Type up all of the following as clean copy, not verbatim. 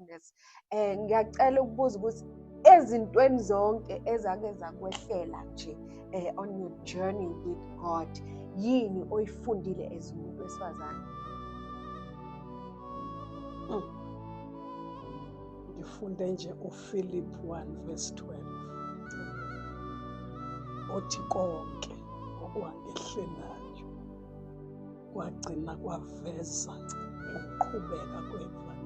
Agnes. Ngiyacela ukubuza ukuthi ezintweni zonke ezake zakwehlela nje on your journey with God, yini oyifundile as umuntu wesifazane? Ngifunde nje uPhilip 1 verse 12 othi konke okwangehlelayo kwagcina kwaveza ukuqhubeka kwevangeli,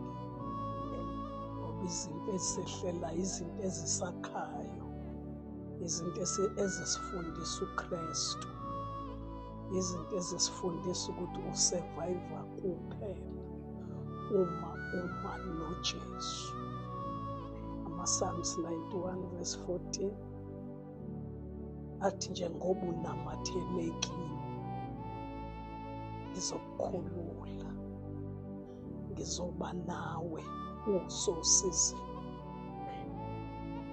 ngoba izinto ezisehlelayo, izinto ezisakhayo, izinto ezisifundisa uKristu, izinto ezisifundisa ukuthi usurvive kuphela uma noJesu. Ama-Psalms 91 verse 14 athi, njengoba unamathele kimi, ngizokukhulula, ngizoba nawe usosizini,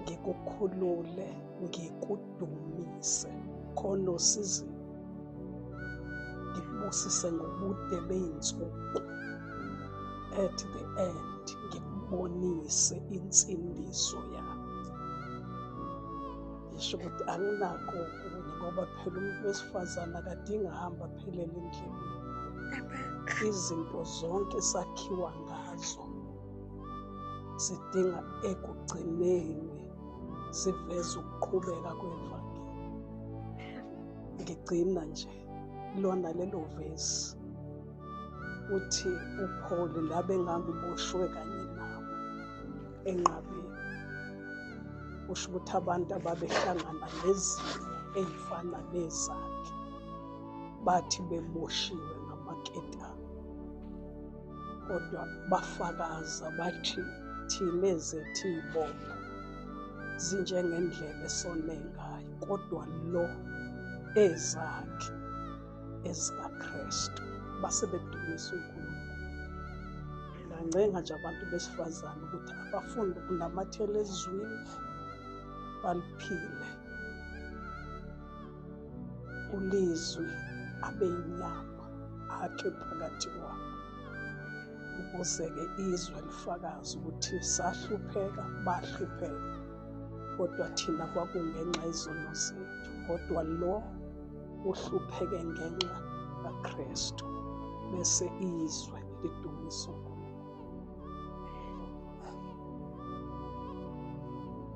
ngikukhulule, ngikudumise khona osizini, ngikubusise ngobude bey'nsuku, at the end ngikubonise insindiso yami. Ngisho ukuthi anginakho okunye, ngoba phela umuntu wesifazane akadingi ahamba aphelele endleleni. Izinto zonke sakhiwa ngazo sidinga ekugcineni siveze ukuqhubeka kwevangeli. Ngigcina nje lona lelo vesi, uthi uPaul la bengangiboshwe kanye nabo enqabeni, kusho ukuthi abantu ababehlangana nezimo ey'fana nezakhe bathi beboshiwe ngamaketanga, kodwa bafakaza bathi thina ezethu iy'bopho zinjengendlela esone ngayo, kodwa lo ezakhe ezikaKristu. Base bedumisa uNkulunkulu. Ngingancenga nje abantu besifazane ukuthi abafunde ukunamathela ezwini, baliphile ulizwi, abe inyama akhe phakathi kwabo, ukuze-ke izwe lifakaze ukuthi sahlupheka, bahlupheka, kodwa thina kwakungenxa yezono zethu, kodwa lo uhlupheke ngenxa kaKristu, bese izwe lidumisa.